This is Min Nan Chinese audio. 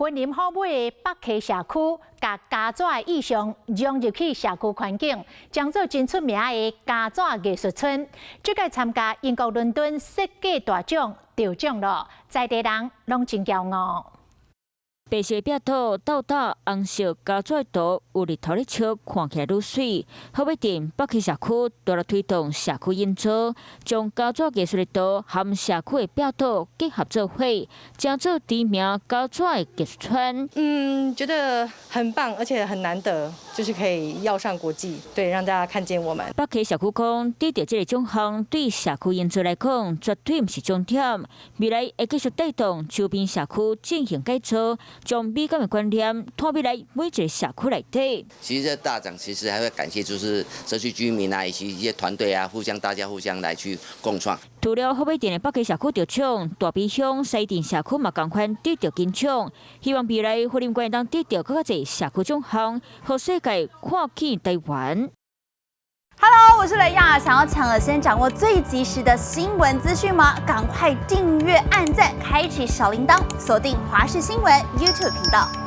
雲林虎尾的北溪社區，共膠紙的意象融入去社區環境，創造真出名的膠紙藝術村。這屆參加英國倫敦設計大獎得獎囉，在地人攏真驕傲。白色壁塗倒打紅色膠紙圖，有日頭咧笑，看起來愈媠。虎尾鎮北溪社區大力推動社區營造，將膠紙藝術的圖和社區的壁塗結合做伙，成做知名膠紙藝術村。嗯，覺得很棒，而且很難得，就是可以躍上國際，對，讓大家看見我們。北溪社區講，得著這个獎項對社區營造來講，絕對毋是終點，未來會繼續帶動周邊社區進行改造。將美感的觀念帶入來每一个社區內底。其實這大獎其實還會感謝就是社區居民啊，以及一些團隊啊，互相大家互相來去共創。除了虎尾鎮的北溪社區得獎，大埤鄉西鎮社區嘛仝款得著金獎，希望未來雲林縣會當得著閣較濟社區獎項，予世界看見台灣。 Hello，我是雷亞，想要搶先掌握最及時的新聞資訊嗎？趕快訂閱、按讚、開啟小鈴鐺，鎖定華視新聞 YouTube 頻道。